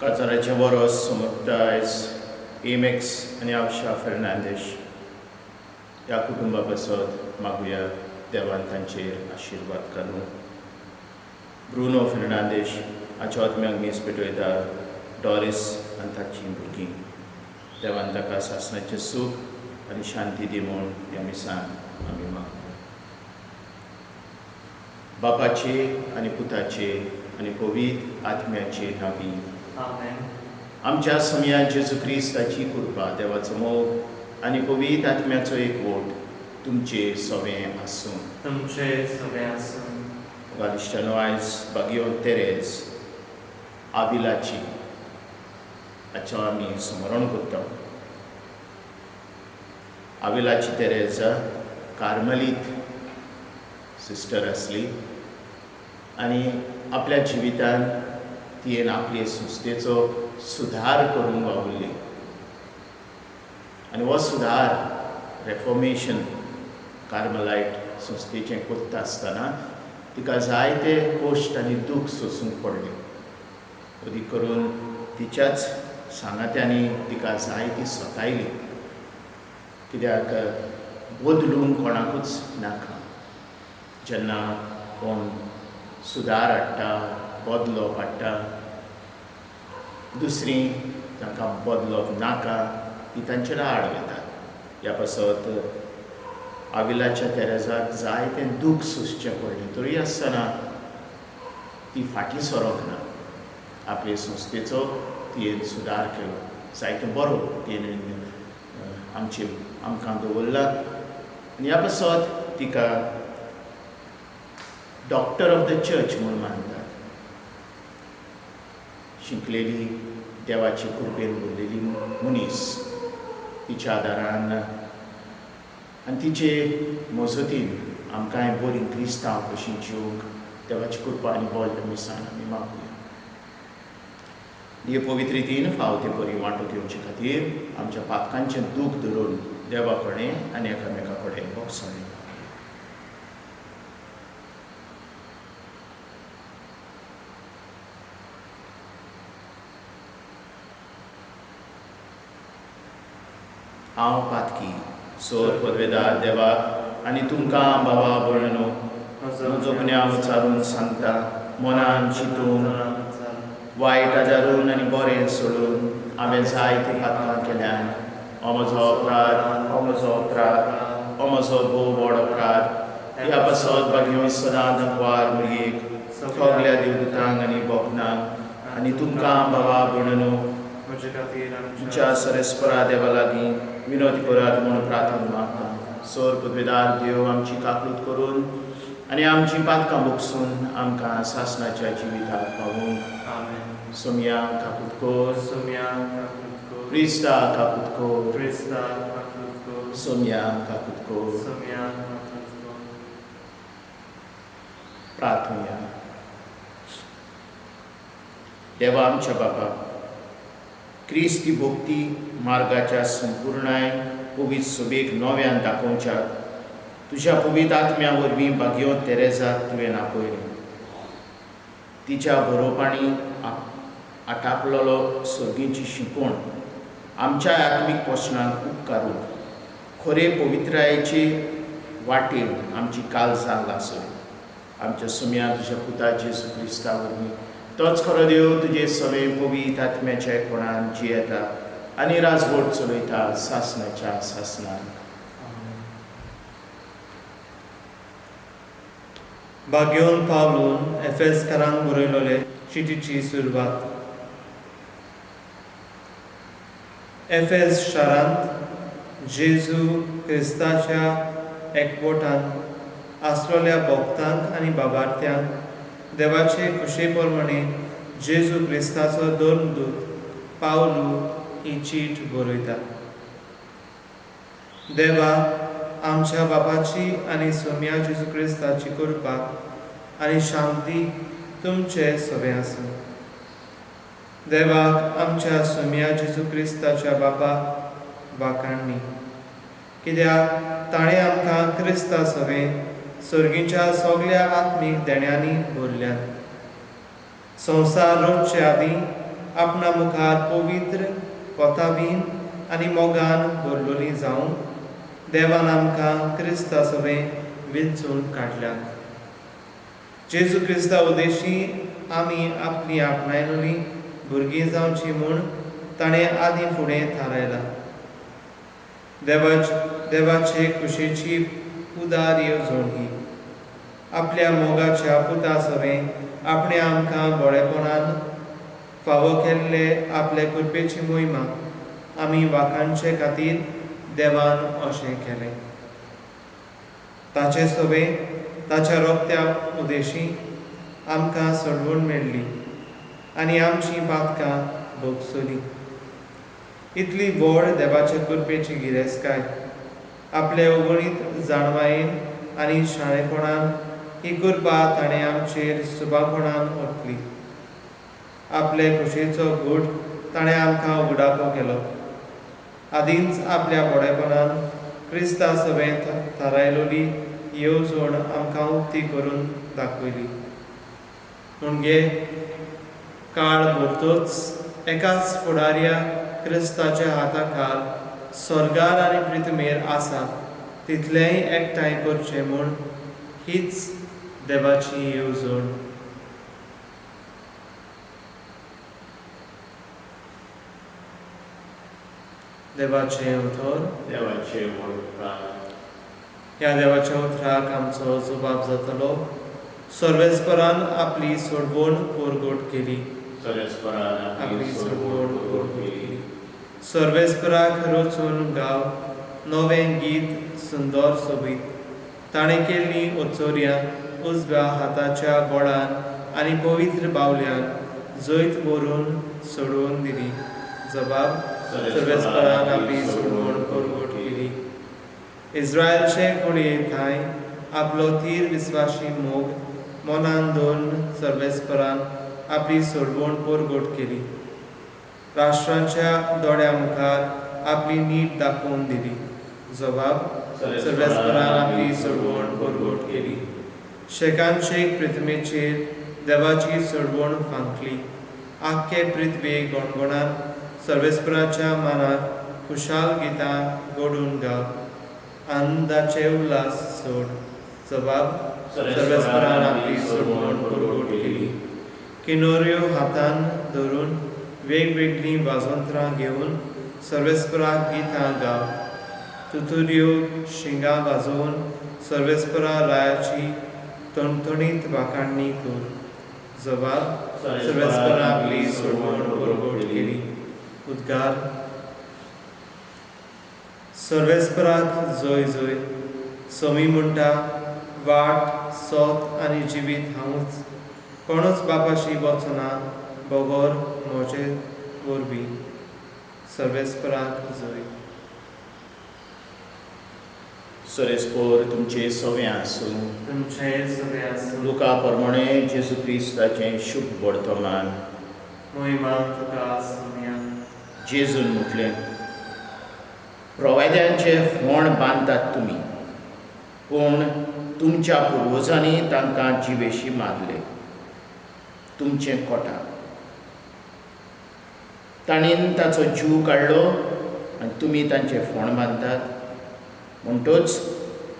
काजाराचें वरोस समर्पता आयज एमेक्स आनी आवशा फेर्नांदीश ह्या कुटुंबा पासत मागुया देवान तांचेर आशिर्वाद घालूं. ब्रुनो फेर्नांदीश हाच्या आत्म्याक मीस पेटयता डॉरीस आनी ताचीं भुरगीं. देवान ताका सासणाचें सूख आनी शांती दी म्हूण ह्या मिसान आमी मागता. बापाचे आनी पुताचे आनी पवित्र आत्म्याचे नांवी. आमेन. आमच्या समया जेजू क्रिस्ताची कृपा, देवाचो मोग आनी पवित्र आत्म्याचो एकवट तुमचे सवें आसूं. तुमचे सवें आसूं. गालिश्टानो, आयज बागियो तेरेज आविलाची हाचो आमी स्मरण करता. आविलाची तेरेजा कार्मलीत सिस्टर आसली आनी आपल्या जिवितान तियेन आपले संस्थेचो सुदार करूंक वावुरली आनी हो सुदार रेफॉर्मेशन कार्मलायट संस्थेचें करता आसतना तिका जायते कश्ट आनी दूख सोंसूंक पडलें. अदीक करून तिच्याच सांगात्यांनी तिका जायती सतायली, कित्याक बदलूंक कोणाकूच नाका. जेन्ना कोण सुदार हाडटा, बदलोप हाडटा, दुसरी तांकां बदलोप नाका, ती तांचेर आड वतात. ह्या पासत आविलाच्या तेरेजाक जायतें दूख सोंसचें पडलें, तरी आसतना ती फाटीं सरोंक ना. आपले संस्थेचो तियेन सुदार केलो, जायतो बरो तिणें आमचे आमकां दवरला आनी ह्या पासत तिका डॉक्टर ऑफ the church म्हूण मानतात. शिकलेली, देवाची कृपेन भरलेली मनीस. तिच्या आदारान आनी तिचे मजतीन आमकांय बरी क्रिस्तांव कशी जिवंक देवाची कृपा आनी बळ मिसान आमी मागुया. हे पवित्र रितीन फाव ते परी वांटो घेवचे खातीर आमच्या पातकांचें दूख धरून देवा कडेन आनी एकामेका कडेन भोगसणें. हांव पातकी सोर पदवेदार देवा आनी तुमकां बाबा भयणो म्हजो गुन्यांव विचारून सांगता. मनान चिंतून, वायट आदारून आनी बरें सोडून हांवें जायतीं पातकां केल्यान. हो म्हजो अपराध, हो म्हजो अपराध, हो म्हजो भोव व्हड अपराध. ह्या पासत बागयो सदां दाखवार मुरयेक, सगल्या देवदूतांक आनी बोकनांक आनी तुमकां बाबा भयणो म्हजे खातीर तुमच्या सरेस्परा देवा लागीं विनोद करात म्हूण प्रार्थना मागता. सोर पदवेदार देव आमची काकूत करून आनी आमची पातकां भोगसून आमकां सासणाच्या जिविताक पावूंक. आमेन. सोमया काकूत कर. सोम्या काकूत कर. क्रिस्ता काकूत कर. क्रिस्ता काकूत कर. सोमया काकूत कर. सोम्या काकूत कर. प्रार्थुया. देवा आमच्या बापा, क्रिस्ती भक्ती मार्गाच्या संपूर्णाय पवित्र सभेक नव्यान दाखोवच्याक तुज्या पवित्र आत्म्या वरवीं बागयो तेरेजाक तुवें आपयलें. तिच्या बरोवपांनी आटापलेलो सर्गीची शिकवण आमच्या आत्मीक पोशणाक उपकारून खरे पवित्रायेचे वाटेन आमची काळजां लासय. आमच्या सुम्या तुज्या पुता जेजू क्रिस्ता वरवीं, तोच खरो देव, तुजे सवें पवित्र आत्म्याच्या एकपणान जियेता आनी राजवट चलयता सासणाच्या सासणाक. आमेन. बाग्योन पावलून एफेसकारांक बरयलोले चिटीची सुरवात. एफेस शारांत जेजू क्रिस्ताच्या एकवटान आसलेल्या भक्तांक आनी बाबार्थ्यांक देवाचे खुशे प्रमाणे जेजू क्रिस्ताचो धर्मदूत पावलू ही चीट बरयता. देवा आमच्या बापाची आनी सोम्या जेजू क्रिस्ताची कृपा आनी शांती तुमचे सवें आसूं. देवाक आमच्या सोम्या जेजू क्रिस्ताच्या बापा वाखाणणी, कित्याक ताणें आमकां क्रिस्ता सवें सर्गीच्या सगल्या आत्मीक देण्यांनी भरल्यात. संवसार रचचे आदीं आपणा मुखार पवित्र कोतावीन आनी मोगान भरलोली जावंक देवान आमकां क्रिस्ता सवें विंचून काडल्यात. जेजू क्रिस्ता उदेशी आमी आपली आपणायलोली भुरगीं जावची म्हूण ताणें आदीं फुडें थारायलां. देवाचे खुशेची उदार येवजण ही. आपल्या मोगाच्या पुता सवें आपणें आमकां बरेपणान फावो केल्ले आपले कृपेची मोहिमा आमी वाखाणचे खातीर देवान अशें केलें. ताचे सवें ताच्या रोगत्या उदेशी आमकां सोडवण मेळ्ळी आनी आमचीं पातकां भोगसली. इतली व्हड देवाचे कृपेची गिरेस्तकाय आपले अगणीत जाणवायेन आनी शाणेपणान ही कृपा ताणें आमचेर सुबापणान ओतली. आपले खुशेचो गूट ताणें आमकां उगडापो केलो. आदींच आपल्या बरेपणान क्रिस्ता सवें थारायलोली येवजण आमकां उक्ती करून दाखयली. म्हणजे काळ भरतोच एकाच फुडाऱ्या क्रिस्ताच्या हाता खाल स्वर्गार आनी पृथ्वीर आसा तितलेंय एकठांय करचें म्हूण हीच देवाची येवजण. देवाचें उतर. देवाचें उपकार. ह्या देवाच्या उतराक आमचो जबाब जातलो. सर्वेस्परान आपली सोडवण परगट केली. सर्वेस्परान आपली सोडवण परगट केली. सर्वेस्पराक रचून गाव नवें गीत सुंदर सोबीत. ताणें केल्लीं ओचोर्यां उजव्या हाताच्या बळान आनी पवित्र बावल्यान जैत व्हरून सोडोवन दिली. जबाब सर्वेस्परान आपली सोडवण परगट केली. इस्रायलचे कुळये थांय आपलो थीर विस्वाशी मोग मनान दवरून सर्वेस्परान आपली सोडवण परगट केली. राष्ट्रांच्या दोळ्या मुखार आपली नीट दाखोवन दिली. जबाब सर्वेस्परान आपली सोडवण परगट केली. शेकान शेक पृथ्वीचेर देवाची सोडवण फांकली. आख्खे पृथ्वी गणगणान सर्वेस्पराच्या मनाक खुशाल गितां गोडून गाव. आनंदाचे उल्हास सोड. जबाब सर्वेस्परान आपली सोडवण परगट केली. किनोऱ्यो हातान धरून वेगवेगळीं वाजंत्रां घेवन सर्वेस्पराक गितां गाव. तुतुऱ्यो शिंगां वाजोवन सर्वेस्परा रायाची तणतणीत वाखाणणी कर. जबाब सर्वेस्परान आपली सोडवण परगट केली. उद्गार. सर्वेस्पराक जय जय. सोमी म्हणटा वाट सोत आनी जिवीत हांवूच. कोणूच बापाशी वचना बगर म्हजे वरवीं. सर्वेस्पराक जय. सर्वेस्पर तुमचें सवें आसूं. तुमचें सगळें आसूं. लुका प्रमाणे जेजू क्रिस्ताचें शुभ वर्तमान. मोहिमा तुका सोम्या. जेजून म्हटलें, प्रवाद्यांचे फोंड बांदतात तुमी, पूण तुमच्या पुर्वजांनी तांकां जिवेशी मारले. तुमचें कोटा ताणें ताचो जीव काडलो आनी तुमी तांचे फोंड बांदतात. म्हणटच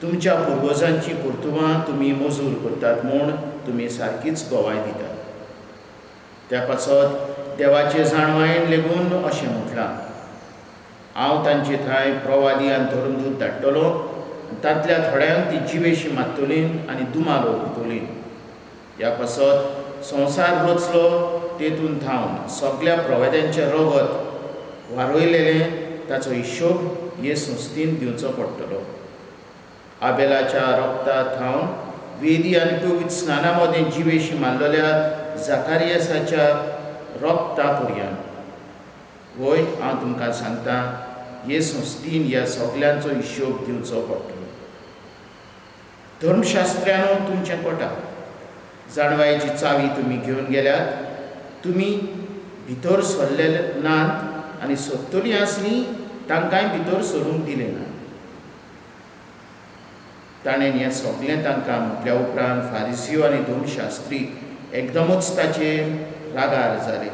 तुमच्या पुर्वजांची कर्तुबां तुमी मजूर करतात म्हूण तुमी सारकीच गवाय दितात. त्या पासत देवाचे जाणवायेन लेगून अशें म्हटलां, हांव तांचे थंय प्रवादी आनी धर्मदूत धाडटलो, तांतल्या थोड्यांक ती जिवेशी मारतली आनी दुमार ओंपतली. ह्या पासत संवसार रचलो तेतून थावन सगल्या प्रवाद्यांचें रगत वारयलेलें ताचो हिशोब हे संस्थेन दिवचो पडटलो. आबेलाच्या रगता थावन वेदी आनी पवित्र स्नाना मदें जिवेशी मारलेल्या जाकारियसाच्या रगता पर्यान. वय हांव तुमकां सांगता, हे संस्थेन ह्या सगल्यांचो हिशोब दिवचो पडटलो. धर्मशास्त्र्यानो तुमचें कोटा जाणवायेची चावी तुमी घेवन गेल्यात. तुमी भितर सरले नात आनी सोदतलीं आसलीं तांकांय भितर सरूंक दिलें ना. ताणें हें सगलें तांकां म्हटल्या उपरांत फारिसियो आनी धर्मशास्त्री एकदमच ताचेर रागार जाले.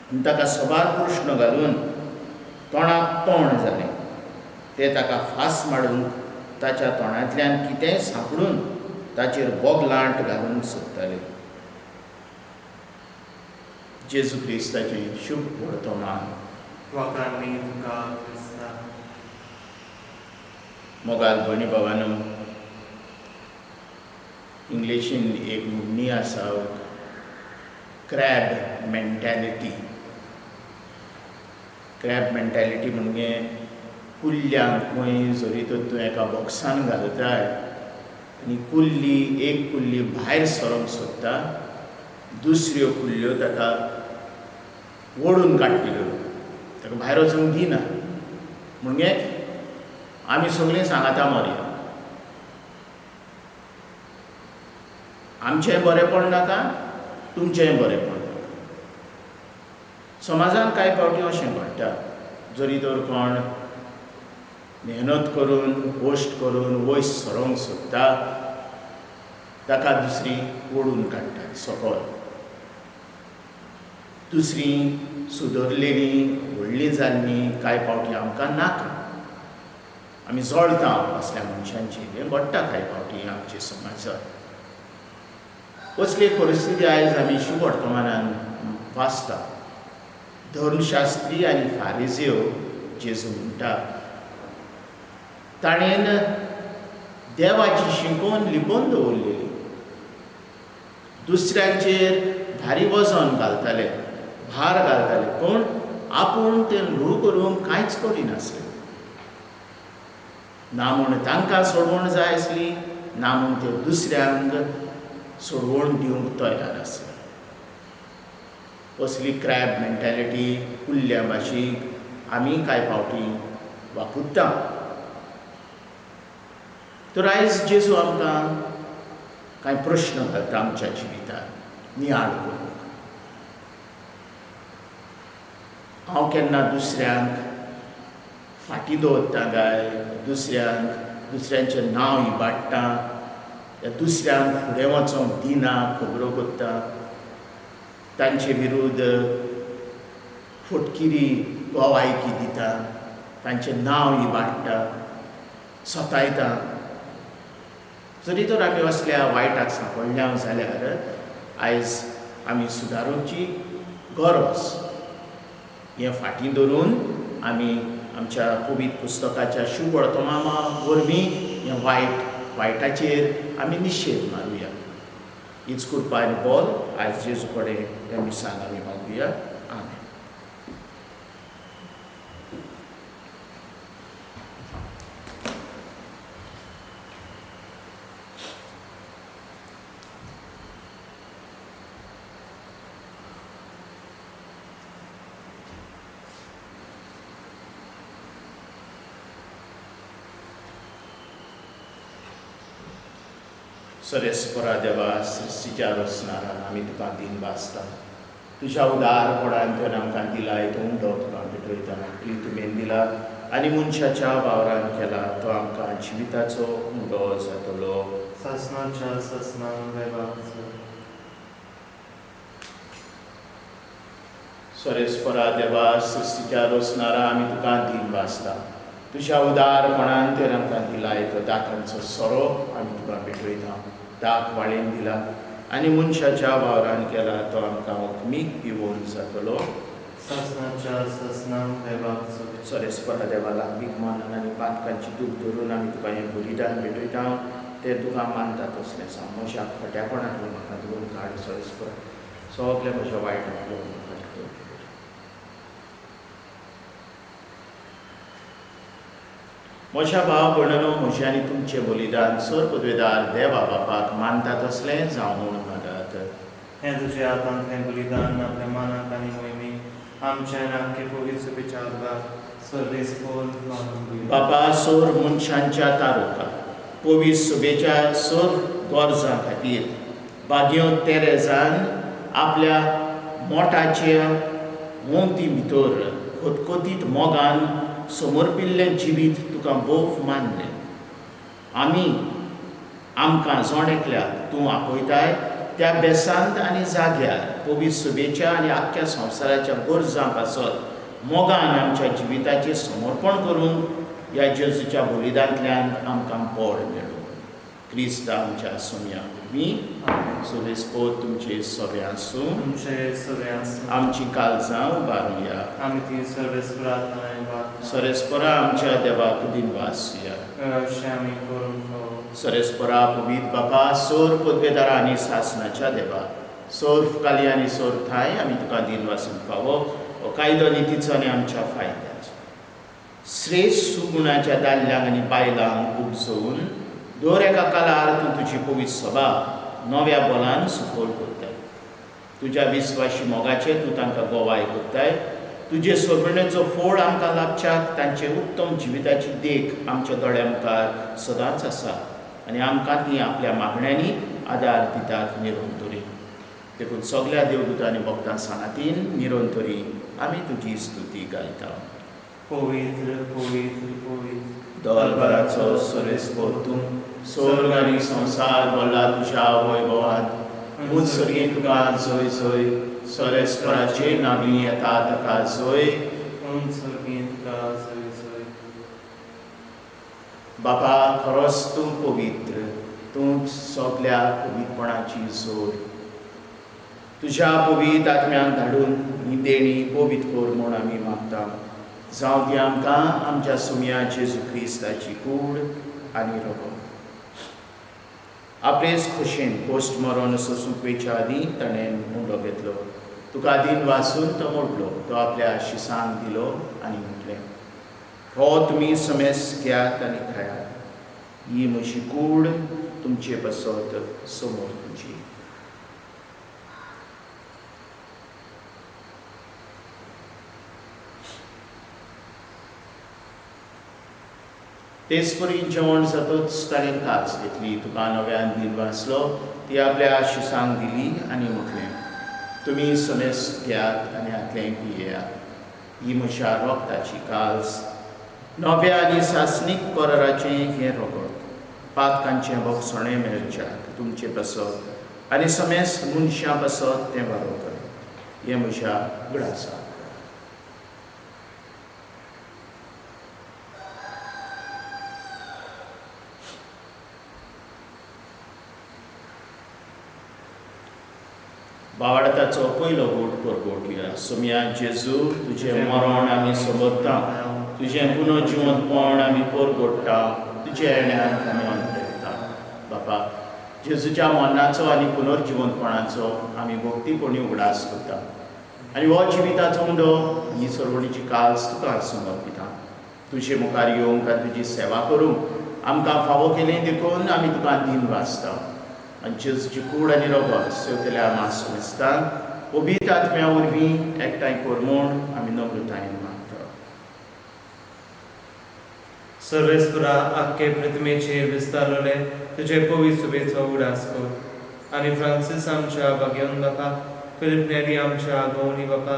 आनी ताका सबार प्रश्न घालून तोंडाक तोंड जालें. ते ताका फास माडूंक ताच्या तोंडांतल्यान कितेंय सांपडून ताचेर बोगलांट घालूंक सोदताले. जेजू क्रिस्ताचें शुभ वर्तमान. वाखाणणी तुका क्रिस्ता. मोगाल भयणी भावांनो, इंग्लिशीन एक म्हणणी आसा, क्रॅब मेंटॅलिटी. क्रॅब मेंटॅलिटी म्हणजे कुल्ल्यांक खंय जरी तर तूं एका बॉक्सान घालताय आनी कुल्ली एक कुल्ली भायर सरोंक सोदता, दुसऱ्यो कुल्ल्यो ताका ओडून काडटल्यो, ताका भायर वचूंक दिना. म्हणजे आमी सगळीं सांगाता मरया, आमचेंय बरेंपण नाका, तुमचेंय बरेंपण नाका. समाजान कांय फावटी अशें घडटा, जरी तर कोण मेहनत करून कश्ट करून वयर सरोंक सोदता, ताका दुसरी ओडून काडटात सकयल. दुसरी सुदरलेली व्हडली जाल्ली कांय फावटी आमकां नाका, आमी जळटा असल्या मनशांचेर. हें घडटा कांय फावटी आमच्या समाजांत. असली परिस्थिती आयज आमी शुभ वर्तमानान वाचता. धर्मशास्त्री आनी फारिजियो जेजू म्हणटा, ताणें देवाची शिकोवन लिपोवन दवरलेली, दुसऱ्यांचेर भारी वजन घालताले, भार घालताले, पूण आपूण तें ल्हव करूंक कांयच करिनासले. ना म्हूण तांकां सोडवण जाय आसली, ना म्हूण ते दुसऱ्यांक सोडवण दिवंक तयार आसले. असली क्रॅब मेंटॅलिटी कुल्ल्या भाशीक आमी कांय फावटी वापरता. तर आयज जेजू आमकां कांय प्रश्न घालता आमच्या जिवितांत नियाळ करूंक. हांव केन्ना दुसऱ्यांक फाटीं दवरता काय, दुसऱ्यांक दुसऱ्यांचें नांव इबाडटा, या दुसऱ्यांक फुडें वचोंक दिना, खबरो करता, तांचे विरुद्ध फटकिरी गवायकी दिता, तांचें नांव इबाडटा, सतायता. जरी तर आमी असल्या वायटाक सांपडल्या जाल्यार आयज आमी सुदारूची गरज. हें फाटीं धरून आमी आमच्या पवित्र पुस्तकाच्या शुभ वर्तमाना वरवीं हें वायटाचेर आमी निशेध मारुया. हीच कृपा आनी बोल आयज जेजू कडेन ह्या मिसान आमी मागुया. आमेन. सरेस्परा देवा, सृश्टीच्या रचणारा, आमी तुका दिन भासता. तुज्या उदारपणान तुवें आमकां दिला तो उंडो तुका भेटयता. तुवें तुवें दिला आनी मनशाच्या वावरान केला तो आमकां जिविताचो उंडो जातलो. सासणाच्या सासणां देवाचो. सरेस्परा देवा, सृश्टीच्या रचणारा, आमी तुका दिन भासता. तुज्या उदारपणान तुवें आमकां दिला तो दाकांचो सोरो आमी तुका भेटयता. दाक वाळेन दिला आनी मनशाच्या वावरान केला तो आमकां ओकमीक पिवोवन जातलो. सासणाच्या सासणां देवाचो. सरेस्परा देवा, लागीं मनान आनी पातकांची दूख धरून आमी तुका हें बलिदान भेटयता. तें तुका मानता तसलें जावं. म्हज्या खोट्यापणांतलो म्हाका धुवन काड सरेस्परा, सगळें म्हज्या वायटांतलो म्हाका धुवन. म्हज्या भाव भयणांनो, म्हजें आनी तुमचें बलिदान सर पदवेदार देवा बापाक मानता तसलें जावं म्हूण मागात. हें तुज्या हातांतलें बलिदान आपल्या मनाक आनी मोहिमेक आमच्या आनी आमचे पवित्र सुपेच्या आदार सर्वेस्पोर मानून दिवया. बापा, सोर मनशांच्या तारुका पवित्र सुबेच्या सोर गरजां खातीर बागयो तेरेजान आपल्या मोटाच्या मोती भितर खतखतीत मोगान समर्पिल्लें जिवीत तुका भोव मानलें. आमी आमकां जण एकल्याक तूं आपयताय त्या बेसांत आनी जाग्यार पवित्र सभेच्या आनी आख्ख्या संवसाराच्या गरजां पासत मोगान आमच्या जिविताचें समर्पण करून ह्या जेजूच्या बलिदांतल्यान आमकां बळ मेळूं. क्रिस्त आमच्या सोम्या वरवीं. सोरेस्पोत तुमचे सगळे आसूं. तुमचे सगळे आसूं. आमची काळजां उबारुया. आमी ती सर्वेस्पराक सरेस्परा आमच्या देवाक दिनवासया. अशें आमी करूंक फावो. सरेस्परा पवीत बापा, सोर पदवेदारा आनी सासनाच्या देवा, सोर काली आनी सोर थाय आमी तुका दिनवासूंक फावो हो कायदो नितीचो आनी आमच्या फायद्याचो. श्रेश्ठ सुगुणाच्या दादल्यांक आनी बायलांक उपजोवन दर एका काळार तूं तुजी पवित्र सभा नव्या बोलान सुफल करताय. तुज्या विस्वाशी मोगाचे तूं तांकां गोवाय करताय. तुजे सोबणेचो फोड आमकां लाभच्याक तांचे उत्तम जिविताची देख आमच्या दोळ्या मुखार सदांच आसा आनी आमकां ती आपल्या मागण्यांनी आदार दितात निरंतरी. देखून सगल्या देवदूतां आनी भक्तां सांगातीन निरंतरी आमी तुजी स्तुती गायता. पवित्र पवित्र पवित्र दलभराचो सोरेस्पोत तूं, स्वर्ग आनी संवसार भरला तुज्या वैभवान. ऊंच सर्गीं तुका जय जय. सोरेस्पराचे नावी येता ताका जय. उंच सर्गींत तुका जय जय. बापा, खरोच तूं पवित्र, तूं सगल्या पवित्रपणाची जोड. तुज्या पवित्र आत्म्याक धाडून ही देणी पवित्र कर म्हूण आमी मागता. जावं ती आमकां आमच्या सुमया जेजू क्रिस्ताची कूड आनी रगत. आपलेच खोशेन पोस्ट मरण सोसूंक वयच्या आदीं ताणें मुंडो घेतलो, तुका दिन वासून तो मोडलो, तो आपल्या शिसांक दिलो आनी म्हटलें, हो तुमी समेस घेयात आनी खायात, ही म्हजी कूड तुमचे पासत समोर तुजी. तेच परी जेवण जातच ताणें कास घेतली, तुका नव्यान दिन वाचलो, ती आपल्या शिसांक दिली आनी म्हटलें, तुमी समेस घेयात आनी हातलें पियेयात, ही म्हज्या रोगताची काल्स, नव्या आनी सासणीक कराराचें हें रगत, पातकांचें भोगसणें मेळच्याक तुमचे पासत आनी समेस्त मनशां पासत तें बरोवतलें. हें म्हज्या उगडासा. बावाडताचो पयलो गोट परगोटया. सोम्या जेजू, तुजें मरण आमी सोबोता, तुजें पुनर्जिवंतपण आमी परगोट्टा, तुज्या येण्यान आमी अंतरता. बापा, जेजूच्या मरणाचो आनी पुनर्जिवंतपणाचो आमी भक्तीपणी उगडास करता आनी हो जिविताचो उंडो ही सरवणीची काल्स तुका समर्पिता. तुजे मुखार येवंक आनी तुजी सेवा करूंक आमकां फावो केली देखून आमी तुका दिन वाचता. आनी जेजूची कूड आनी रगत सेवतल्या मास मेस्तान ओबीत आत्म्या वरवीं एकठांय कर म्हूण आमी नम्रतायेन मागता. सर्वेस्परा आख्खे प्रतिमेचेर विस्तारलेले तुजे पवित्र सुबेचो उगडास कर आनी फ्रांसीस आमच्या बागेवन बापा, फिलीप नेरी आमच्या गौनी बापा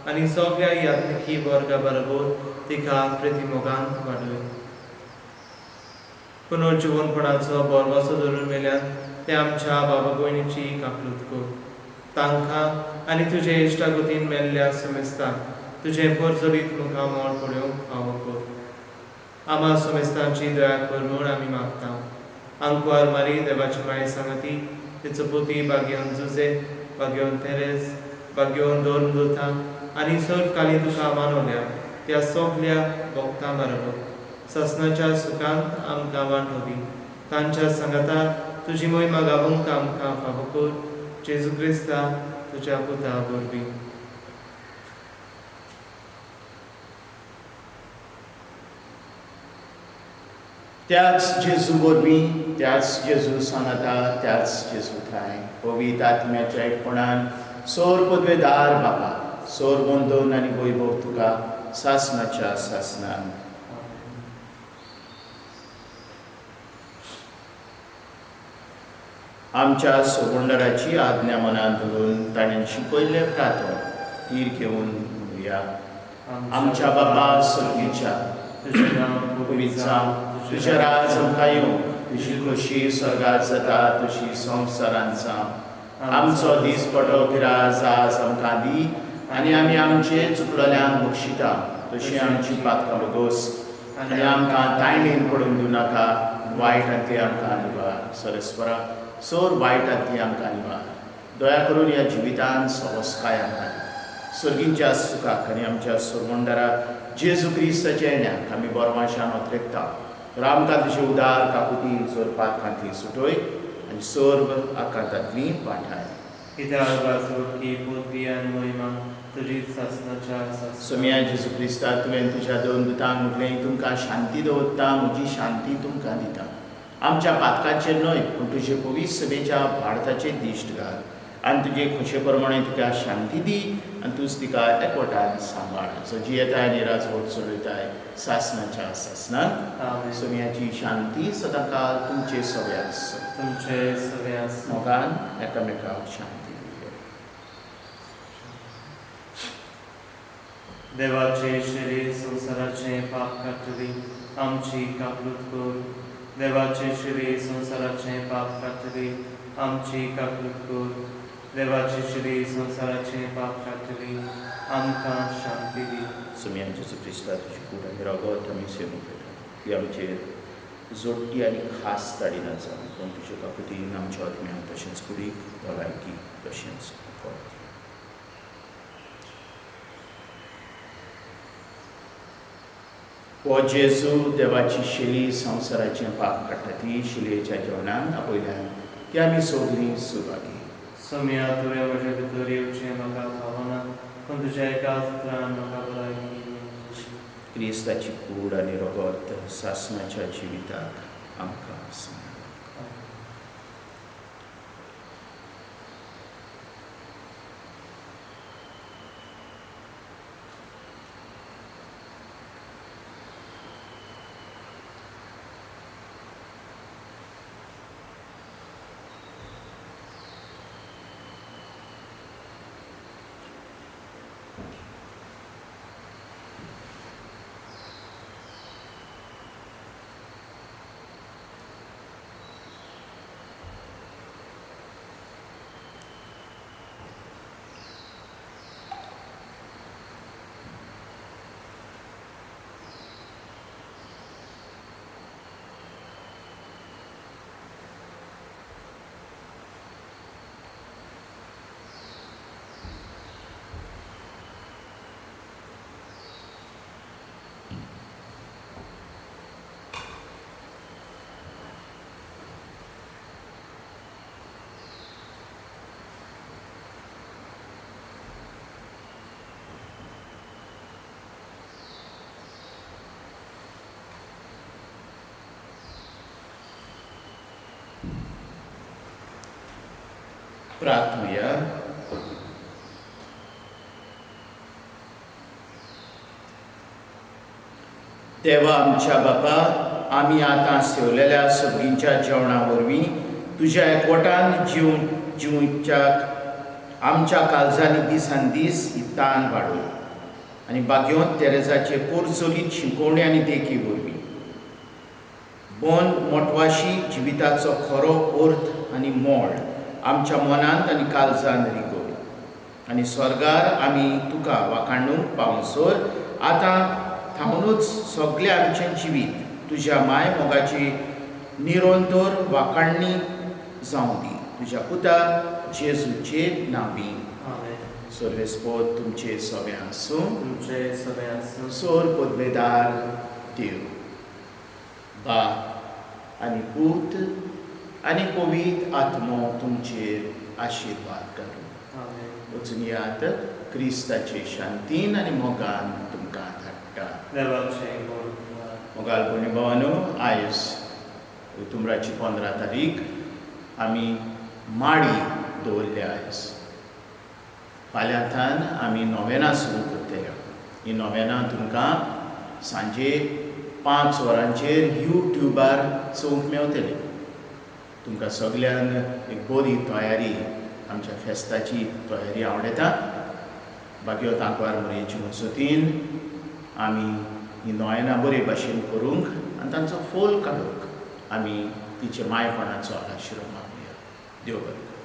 आनी सगल्या यात्रिकी वर्गा बरोबर तिका प्रतिमोगांत वाडय. पुनर्जिवनपणाचो बोरवासो धरून मेल्यान ते आमच्या बाबा भयणीची काकलूत कर. तांकां आनी तुजे इश्टागतीन मेल्ल्या समेस्तांक तुजें परजळीत मुखामळ पळोवंक फावो कर. आमा समेस्तांची दया कर म्हूण आमी मागता. आंकवार मारी देवाची माये सांगती, तिचो पोती बागेवन जुजे, बागेवन तेरेज, बागेवन दोन दोता आनी सर्वकाली तुका मानवल्या त्या सगल्या भक्तां बरोबर सासणाच्या सुखांत आमकां वांटो दी. तांच्या सांगाता तुजी मोहिमा गावोवंक आमकां फावो कर. जेजू क्रिस्ता तुज्या पुता वरवीं. त्याच जेजू वरवीं, त्याच जेजू सांगाता, त्याच जेजू ठांय पवित्र आत्म्याच्या एकपणान सोर पदवेदार बापा, सोर वंदन आनी वैभव तुका सासणाच्या सासणान. आमच्या सोबंडराची आज्ञा मनान धरून ताणें शिकयल्लें प्रार्थना तीर घेवन म्हणुया. आमच्या बाबा सर्गीच्या, तुजें नांव पवित्र जावं, तुजें राज आमकां येवं, तुजी खोशी स्वर्गात जाता तशी संवसारांत जावं. आमचो दीसपटो किरास आज आमकां दी आनी आमी आमचे चुकलल्यांक बक्षिता तशी आमची पातकां भोगोस आनी आमकां तायणेन पडून दिवं नाका, वायटांतली आमकां निवार. सरस्वरा सोर वायटांतली आमकां निवार. दया करून ह्या जिवितान सवस्काय आमकां दी. सर्गींच्या सुखाक आनी आमच्या सोरमंडरा जेजू क्रिस्ताच्या येण्याक आमी बरवाशान ओतरेकता. तर आमकां तुजे उदार काकुती जोरपात सुटोय आनी सर्व आकांतांतली वाठाय. कित्याक वाजोवकी पदवी आनी महिमा तुजी सासणाच्या सासणाक. सोम्या जेजू क्रिस्ता, तुवें तुज्या दोन दुतांक म्हटलें, तुमकां शांती दवरता, म्हजी शांती तुमकां दिता. आमच्या पातकाचेर न्हय पूण तुजे पवित्र सभेच्या भारताचेर दिश्ट घाल आनी तुजे खोशे प्रमाणे तुका शांती दी आनी तूंच तिका एकवटान सांबाळ. सो जियेताय आनी राजवट चलयताय सासणाच्या सासणाक. आमेन. सोम्याची शांती सदांकाल तुमचे सगळे आसूं. तुमचे सगळे आसूं. मोगान एकामेकाक शांती दिवया. देवाचे शरीर संवसाराचें पाप काडटली आमची काकलूत कर. देवाचे शरीर संवसाराचें पाप काडटली आमची काकलूत कर. देवाचे शरीर संवसाराचें पाप काडटली आमकां शांती दी. सोम्या जेजू क्रिस्ता, तुजी कूड आनी रगत आमी सेवूंक येता ती आमचेर जोडटी आनी खास ताडिना जावं, पूण तुजे काकुतीन आमच्या आत्म्याक तशेंच कुडीक भलायकी तशेंच फळ. हो जेजू देवाची शेली संवसाराचें पाप काडटा ती शिलेच्या जेवणान आपयल्यान ती आमी सगळीं सुभागी. सोम्या, तुवें म्हजे भितर येवचें म्हाका फावना, पूण तुज्या एका उतरान म्हाका भलायकी मेळची. क्रिस्ताची कूड आनी रगत सासणाच्या जिविताक आमकां सांग. प्रार्थनुया. देवा आमच्या बापा, आमी आतां सेवलेल्या सगळींच्या जेवणा वरवीं तुज्या एकवटान जिवच्याक आमच्या काळजांनी दिसान दीस ही तान वाडय आनी बागयोंत तेरेजाचे पोरचोलीत शिकोवणी आनी देखी वरवीं बोन मोटवाशी जिविताचो खरो अर्थ आनी मोळ आमच्या मनांत आनी काळजान रिगोय आनी स्वर्गार आमी तुका वाखाणूंक पावसर आतां थावनूच सगळें आमचें जिवीत तुज्या माय मोगाची निरंतर वाखाणणी जावं दी. तुज्या पुता जेजूचे नांवी. आमेन. सर्वेस्पोत तुमचे सगळें आसूं. तुमचे सगळे आसूं. सोर पदवेदार देव बा आनी पूत आनी पवित्र आत्मो तुमचेर आशिर्वाद करूं. आमेन. वचून यात क्रिस्ताचे शांतीन आनी मोगान तुमकां धाडटा. देवाचें गुण. मोगाल भयणी भावानो, आयज उतुमराची 15 तारीख आमी माडी दवरल्या. आयज फाल्यांतान आमी नोवेनां सुरू करतले. ही नोवेनां तुमकां सांजे 5 वरांचेर यूट्यूबार चोवंक मेवतली. तुमकां सगल्यांक एक बरी तयारी, आमच्या फेस्ताची तयारी आवडटा. बाकी तांकवार मोरयेची मजतीन आमी ही नोवेनां बरे भाशेन करूंक आनी तांचो फोल काडूंक आमी तिचे मायपणाचो आशिर्वाद मागुया. देव बरें करूं.